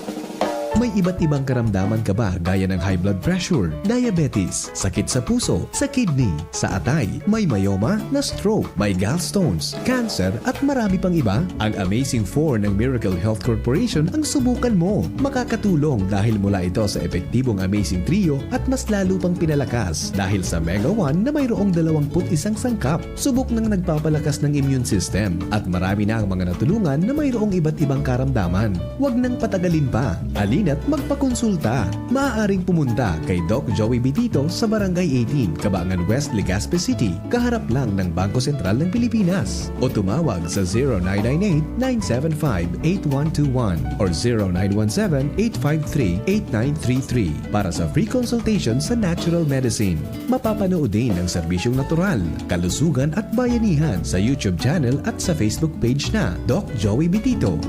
May iba't ibang karamdaman ka ba, gaya ng high blood pressure, diabetes, sakit sa puso, sa kidney, sa atay, may myoma, na stroke, may gallstones, cancer, at marami pang iba? Ang Amazing four ng Miracle Health Corporation ang subukan mo. Makakatulong dahil mula ito sa epektibong Amazing Trio at mas lalo pang pinalakas dahil sa Mega one na mayroong dalawampu't isang sangkap. Subok nang nagpapalakas ng immune system at marami na ang mga natulungan na mayroong iba't ibang karamdaman. Huwag nang patagalin pa. Halina't magpakonsulta. Maaaring pumunta kay Doc Joey Bitito sa Barangay eighteen, Cabangan West, Legazpi City, kaharap lang ng Bangko Sentral ng Pilipinas. O tumawag sa zero nine nine eight, nine seven five, eight one two one or zero nine one seven, eight five three, eight nine three three para sa free consultation sa natural medicine. Mapapanood din ang serbisyong natural, kalusugan at bayanihan sa YouTube channel at sa Facebook page na Doc Joey Bitito.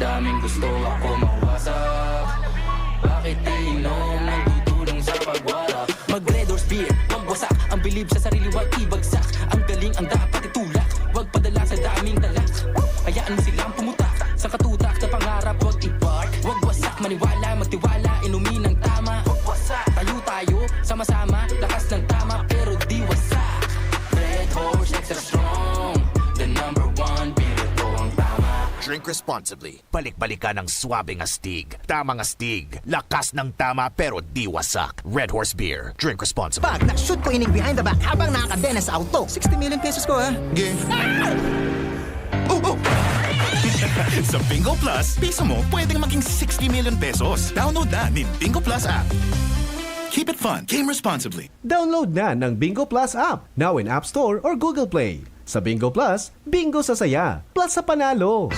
Daming gusto ako mawasak. Bakit di inom nagtutulong sa pagwala? Mag Red Horse Beer, magwasak. Ang bilib sa sarili, wag ibagsak. Ang galing ang dapat itulak. Wag padala sa daming talak. Hayaan mo silang pumutak. Sa katutak, sa pangarap, wag i-park. Wag wasak, maniwala, magtiwala, inumin ang tama. Wag wasak, tayo tayo, sama-sama, lakas ng tama, pero di wasak. Red Horse, extra strong. The number one, pinito ang tama. Drink responsibly. Balik-balikan ang swabing astig. Tamang astig. Lakas ng tama pero di wasak. Red Horse Beer. Drink responsibly. Pag na-shoot ko ining behind the back habang nakakadena sa auto. Sixty million pesos ko, ha? Ge. Oh, oh! Sa Bingo Plus, piso mo pwedeng maging sixty million pesos. Download na ni Bingo Plus app. Keep it fun. Game responsibly. Download na ng Bingo Plus app, now in App Store or Google Play. Sa Bingo Plus, bingo sa saya, plus sa panalo.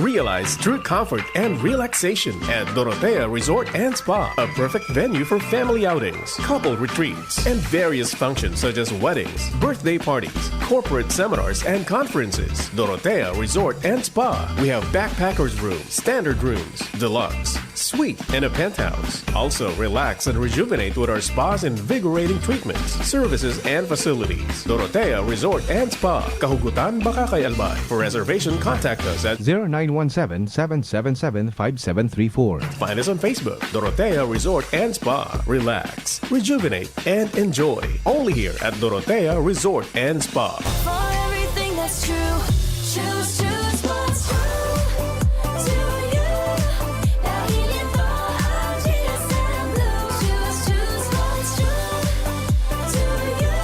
Realize true comfort and relaxation at Dorotea Resort and Spa, a perfect venue for family outings, couple retreats, and various functions such as weddings, birthday parties, corporate seminars, and conferences. Dorotea Resort and Spa. We have backpackers room, standard rooms, deluxe, suite, and a penthouse. Also, relax and rejuvenate with our spa's invigorating treatments, services, and facilities. Dorotea Resort and Spa, Kahugutan, Bacacay, Albay. For reservation, contact us at zero nine one seven, seven seven seven, five seven three four. Find us on Facebook, Dorotea Resort and Spa. Relax, rejuvenate, and enjoy. Only here at Dorotea Resort and Spa. For everything that's true, choose, choose what's true to you. Dahil ito ang G S M Blue. Choose, choose what's true to you.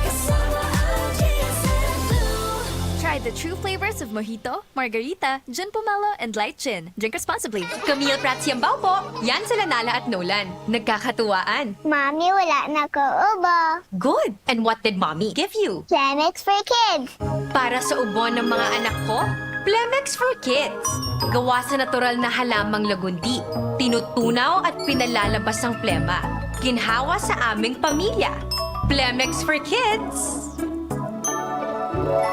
Kasama ang G S M Blue. Try the true flavors of mojito, margarita, gin pomelo, and light gin. Drink responsibly. Camille Prats Yambao po. Yan sila Nala at Nolan. Nagkakatuwaan. Mami, wala na ko ubo. Good! And what did Mommy give you? Chemex for Kids. Para sa ubo ng mga anak ko, Plemex for Kids. Gawa sa natural na halamang lagundi. Tinutunaw at pinalalabas ang plema. Ginhawa sa aming pamilya. Plemex for Kids.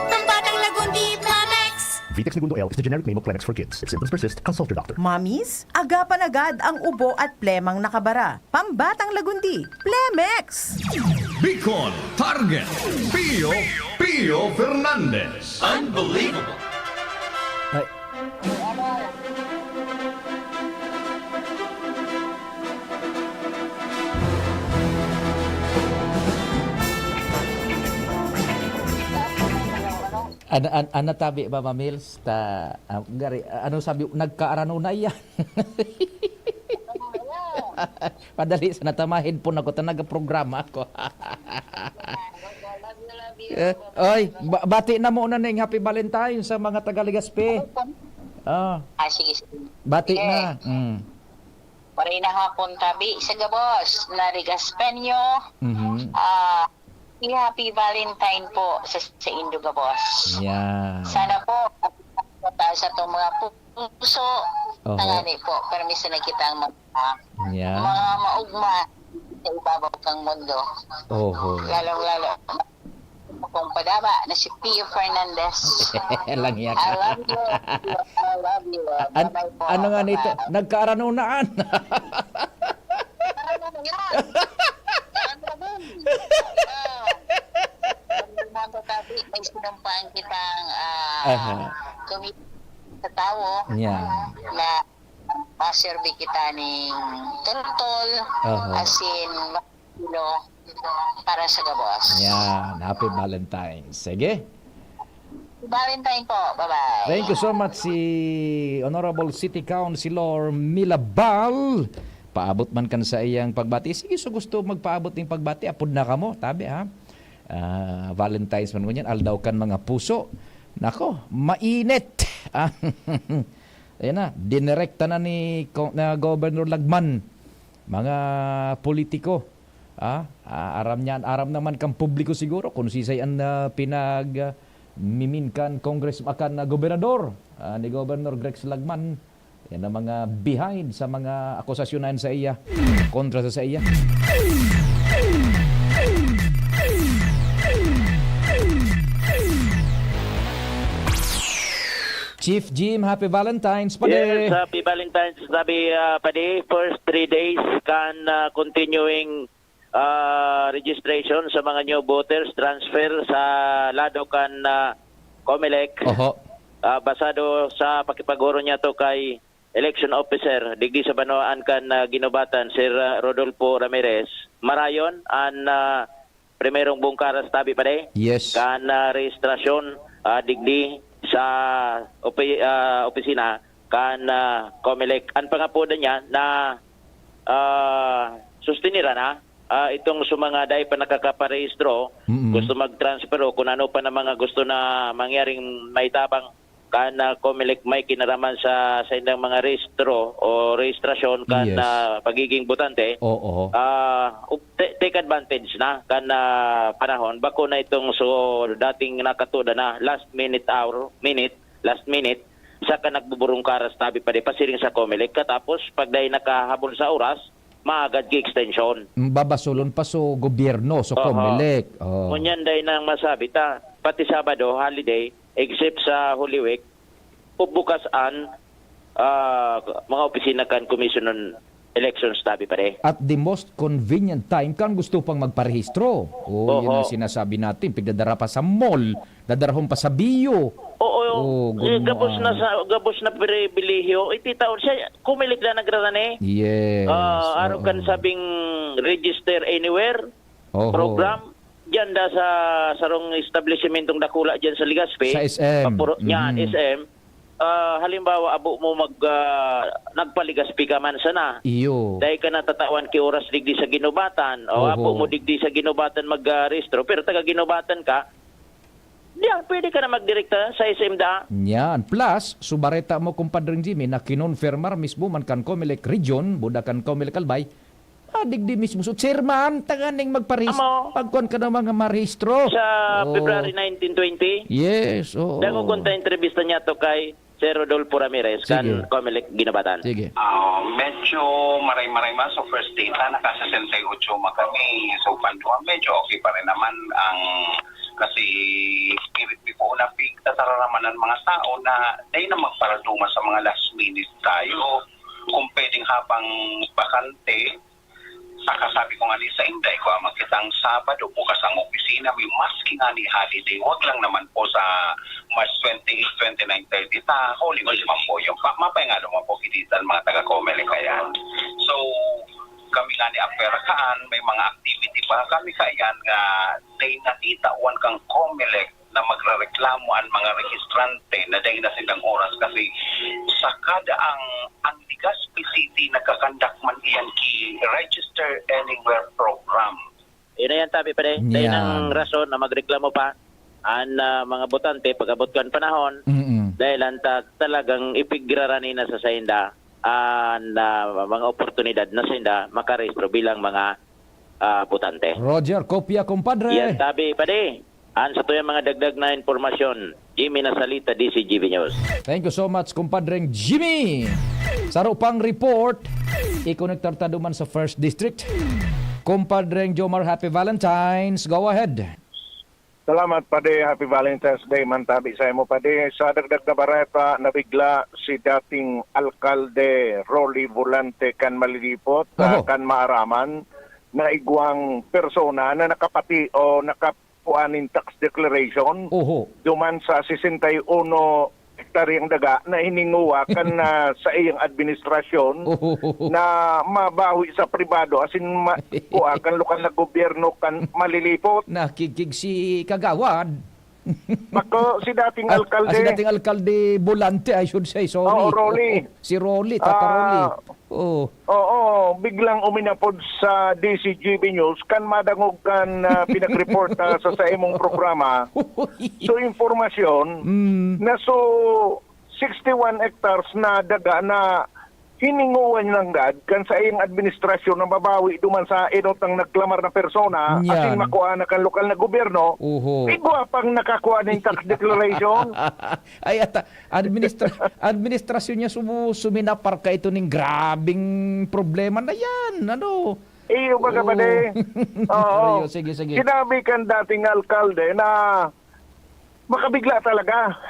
Ang batang lagundi, Plemex! Vitex Negundo L is the generic name of Plemex for Kids. If symptoms persist, consult your doctor. Mommies, agapan agad ang ubo at plemang nakabara. Pambatang lagundi, Plemex! Bicol Target, Pio, Pio Fernandez. Unbelievable! Ay. An-, an-, ano tabi, Mama Mills? Ta, ah, gari, ano sabi, nagkaarano na yan. Padali sa natamahin po na ko, ta nagaprograma ako. Eh, oy, ba-, bati na muna ning Happy Valentine sa mga taga Legazpi. Ah, Ah, sige, sige. Bati Sige. na. Mm. Maray na hapon tabi sa gabos na Legaspeño. Mhm. Ah, happy Valentine po sa, sa indo gabos. Yeah. Sana po, mataas sa itong mga puso, Oho. Tangani po, permiso na kitang mga, Yeah. mga maugma sa ibabaw kang mundo. Oho. Lalong-lalo, akong padama na si Pio Fernandez. Lang yan. I love you. I love you. An-, Bye-bye po. Ano nga nito? Bye-bye. Nagkaaranunan. Ano na yan? Ano na yan? Ah. Ano na yan, Papi? May sinumpaan kitang, ah, Aha. kumi-, sa tawo Yeah. na maserbi kita ning toltol, Oho. asin, kilo para sa gabos. Yan. Happy Valentine's. Sige. Valentine po. Bye-bye. Thank you so much, si Honorable City Councilor Milabal. Paabot man kan sa iyang pagbati. Sige, so gusto magpaabot ning pagbati, apod na kamo, tabi, ha? Ah, Valentine's man ngunyan, aldaw kan mga puso. Nako, mainit. Ah, ayan na, dinirekta na ni Ko-, na Governor Lagman. Mga politiko, ah, ah, aram niyan, aram naman kang publiko siguro kung sisay an, ah, pinag, ah, mimin kan Congress, ah, kan, ah, gobernador, ah, ni Governor Grex Lagman. Yan ang mga behind sa mga akusasyon na yan sa iya, kontra sa, sa iya. Chief Jim, happy Valentine's, padi. Yes, happy Valentine's, sabi, ah, padi. First three days kan, ah, continuing, ah, registration sa mga new voters, transfer sa lado kan, ah, Comelec. Oho. Ah, basado sa pakipag-oro niya to kay election officer digdi sa banwaan kan, ah, Guinobatan, Sir, ah, Rodolfo Ramirez. Marayon an, ah, primerong bungkaras tabi pa di. Yes. Kan, ah, rehistrasyon, ah, digdi sa opi-, ah, opisina kan, ah, Comelec. An pangapodan niya na, ah, sustiniran na, ah, itong sa mga dai pa nakakaparehistro, Mm-mm. gusto mag-transfer o kung ano pa na mga gusto na mangyaring maitabang kan, ah, Comelec may kinaraman sa, sa indang mga rehistro o rehistrasyon kan, Yes. ah, pagiging botante. Oo. Ah, up-, ta-, take advantage na kan, ah, panahon. Bako na itong so dating nakatuda na last minute hour, minute, last minute, saka nagbuburungkaras tabi pa di pasiring sa Comelec. Katapos, pag dahil nakahabol sa oras, maagad ki extension. Mm, babasulon pa so gobyerno, so Oho. Comelec. Oh. Ngunyan dahil nang masabi ta, pati Sabado, holiday, except sa Holy Week, bubukas an, ah, mga opisina kan Commission on Elections, tabi pare. At the most convenient time kan gusto pang magparehistro. Oh, yun Oho. ang sinasabi natin. Pigdadara pa sa mall, dadarahon pa sa biyo. Oo, Oh, eh, gunmo gabos na ang sa, gabos na pribilehiyo. Iti taon siya, Comelec na nagrarani. Yes, Ah, araw oo. kan sabing register anywhere Oho. program. Diyan da sa sarong establishmentong dakula diyan sa Legazpi. Sa S M. Papuro-, yan, Mm. S M. Ah, halimbawa, abo mo mag, ah, nagpa-Legazpi ka man sana. Iyo. Dahil ka natatawan ki oras digdi sa Guinobatan, o Oho. abo mo digdi sa Guinobatan mag, ah, rehistro, pero taga Guinobatan ka, diyan, pwede ka na magdirekta sa S M da. Yan. Plus, subareta mo, Compadre Jimmy, na kinonfirmar mismo man kan Comelec Region, buda kan Comelec Albay, ah, digdi mismo. So, chairman, tanganing magparehis-, Amo. pagkuhan ka ng mga marehistro. Sa Oh. February nineteen twenty, Yes, oo. Dako kun ta entrevista niya to kay Sir Rodolfo Ramirez, kan Sige. Comelec Guinobatan. Sige. Ah, medyo maray-maray man. So, first data, naka-sesenta y ocho man kami. So, pandua, medyo okay pa rin naman ang, kasi spirit mi po na pig, tatararamanan mga tao na dahil na magparaduma sa mga last minute tayo. Kung pwedeng habang bakante, saka sabi ko nga ni sa inday ko, ah, magkitang Sabado, bukas ang opisina, may maski nga ni holiday, wag lang naman po sa March twenty-eight, twenty-nine, thirty, ta, Holy Week man po yun. Pa, mapahinga naman po, kinitan mga taga-Comelec kaya. So, kami nga ni Apera kaan, may mga activity pa kami kaya nga, day na tita, one kang Comelec, na magrereklamo an mga rehistrante na dai na sindang oras kasi sa kada ang, ang Legazpi City nagkakandak man iyan ki Register Anywhere program. Ina yan, tabi pa rin. Dahil Yan. ng rason na magreklamo pa an, ah, mga botante pag-abot kan panahon, Mm-mm. dahil ang ta-, talagang ipigrarani na sa sainda an, ah, mga oportunidad na sainda makarehistro bilang mga, ah, botante. Roger, kopya, compadre. Yan, tabi, padi. An satuyang mga dagdag na impormasyon, Jimmy Nasalita, D C G B News. Thank you so much, kumpadreng Jimmy. Saro pang report, ikonektar ta duman sa First District. Kumpadreng Jomar, happy Valentine's. Go ahead. Salamat, Padi. Happy Valentine's Day man tabi sa imo, Padi. Sa dagdag na bareta, nabigla si dating alkalde Rolly Volante kan Malilipot, ah, Oho. kan maaraman na igwang persona na nakapati o nakakuha nin tax declaration Oho. duman sa sesenta y uno hektaryang daga na hininguha kan, ah, sa iyang administrasyon Oho. na mabawi sa pribado asin ma-, kuha kan lokal na gobyerno kan Malilipot. Nakigkig si Kagawad. Bako, si dating Ah, alkalde. ah, si dating alkalde Volante, I should say, sorry. Oo, Rolly. Si Rolly, Tata Ah, Rolly. Oo. Oo, biglang uminapod sa D C G B News kan madangog kan, ah, pinag-report, ah, sa, sa imong programa. Uy. So, impormasyon Mm. na so sixty-one hectares na daga na hininguan nanggad kan sa iyang administrasyon na mabawi duman sa enot ang nagklamar na persona, Yan. asin makua na kan lokal na gobyerno, Oho. igwa pang nakakuha nin tax declaration. Ay, ata, administra-, administrasyon niya sumu-, suminapar ka ito ning grabing problema na yan. Ano? Iyo ba, Oo. kapatid? Oo. Sige, sige. Sinabi kan dating alkalde na makabigla talaga.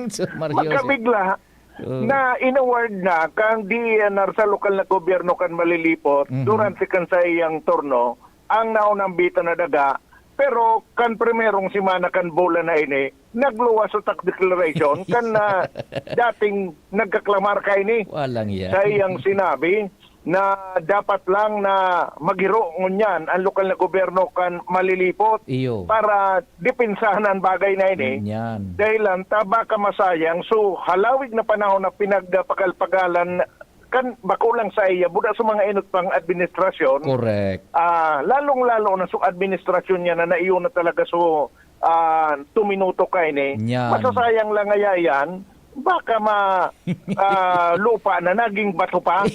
Sir Mario, Makabigla Oo. na in-award na kang D E N R sa lokal na gobyerno kan Malilipot Mhm. durante kan sa iyang turno ang naunang bita na daga, pero kan primerong semana kan bulan na ini, nagluwas sa tax declaration kan, ah, dating nagkaklamar kaini. Walang yan. Sa iyang sinabi na dapat lang na maghiro ngunyan ang lokal na gobyerno kan Malilipot Iyo. para depensahan ang bagay na ini. Yan. Dahil lang ta baka masayang, so halawig na panahon na pinagpakalpagalan kan bako lang sa iya, buda sa mga inot pang administrasyon. Correct. Ah, lalong-lalo na so administrasyon niya na naiyo na talaga so, ah, tuminutok kaini. Yan. Masasayang lang ngaya yan. Baka ma-, ah, lupa na naging bato pa.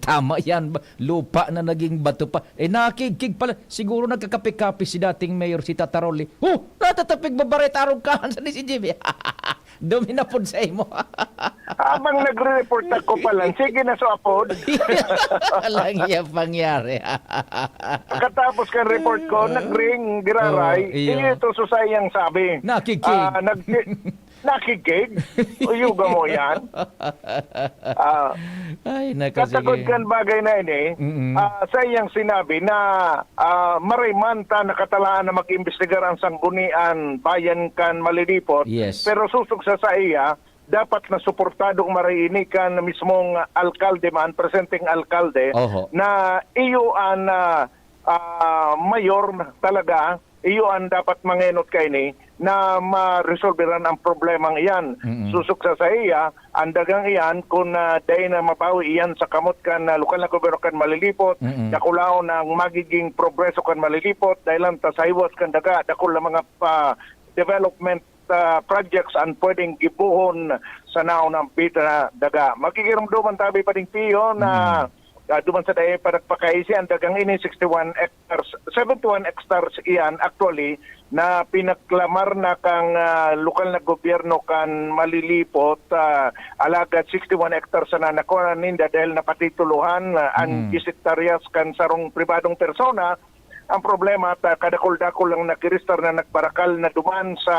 Tama yan. Ba-, lupa na naging bato pa. Eh, nakigkig pala. Siguro nagkakape-kape si dating Mayor, si Tata Rolly. Huh! Natatapig babareta arog kahan sa D C G B. Duminapod sa imo. Habang nagre-report ako pa lang, sige na so apod. Walang iya pangyari. Katapos kan report ko, nag-ring, giraray. Oo, iyo. Iyo ito, susay ang sabi. Nakigkig. Ah, nag-, nakigkig? Uyuga mo yan. Ah, Ay, nako, Katagod sige. kan bagay na ini, Mm-mm. ah, sa iyang sinabi na, ah, maray man ta nakatalaan na mag-imbestigar ang Sanggunian Bayan kan Malilipot, Yes. pero susog sa saiya, dapat na suportado maray ini kan mismong alkalde man, presenteng alkalde, Oho. na iyo an, ah, ah, mayor talaga, iyo an dapat mangenot kaini na maresolberan ang problemang iyan. Mm-mm. Susog sa saiya, ang dagang iyan, kun, ah, dai na mabawi iyan sa kamot kan, ah, lokal na gobyerno kan Malilipot, Mm-mm. dakulaon ang magiging progreso kan Malilipot, dahil lang ta sa hiwas kan daga, dakul na mga pa development, ah, projects ang pwedeng gibohon sa naunang bita na daga. Magigiromdoman tabi pa ding Pio na, Mm. ah, duman sa dai pa nagpakaisi ang dagang ini, sixty-one hectares, seventy-one hectares iyan actually, na pinagklamar na kang, ah, lokal na gobyerno kan Malilipot, ah, alagad sixty-one hectares sana nakuha ninda dahil napatitulohan, ah, ang Mm. diyes hektaryas kan sarong pribadong persona. Ang problema, ta kadakul-dakul lang nagrerestar na nagbarakal na duman sa,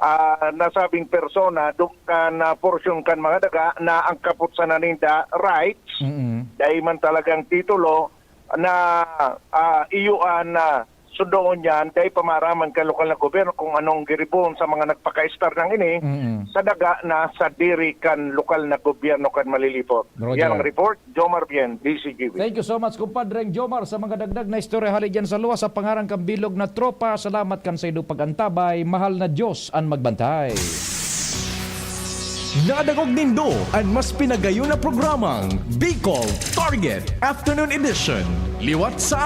ah, nasabing persona, dum-, kan, ah, porsyon kan mga daga na ang kapot sana ninda rights, Mm. dai man talagang titulo na, ah, iyo an, ah, sudoon niyan, dai pa maaraman kan lokal na gobyerno kung anong giribohon sa mga nagpakaistar nang ini, Mm. sa daga na sa diri kan lokal na gobyerno kan Malilipot. Roger. Yan ang report, Jomar Bien, D C G B. Thank you so much, kumpadreng Jomar, sa mga dagdag na istorya hali dyan sa luwas sa pangaran kang bilog na tropa. Salamat kan saindo pag-antabay. Mahal na Diyos an magbantay. Nadangog nindo an mas pinagayon na programang Bicol Target Afternoon Edition. Liwat sa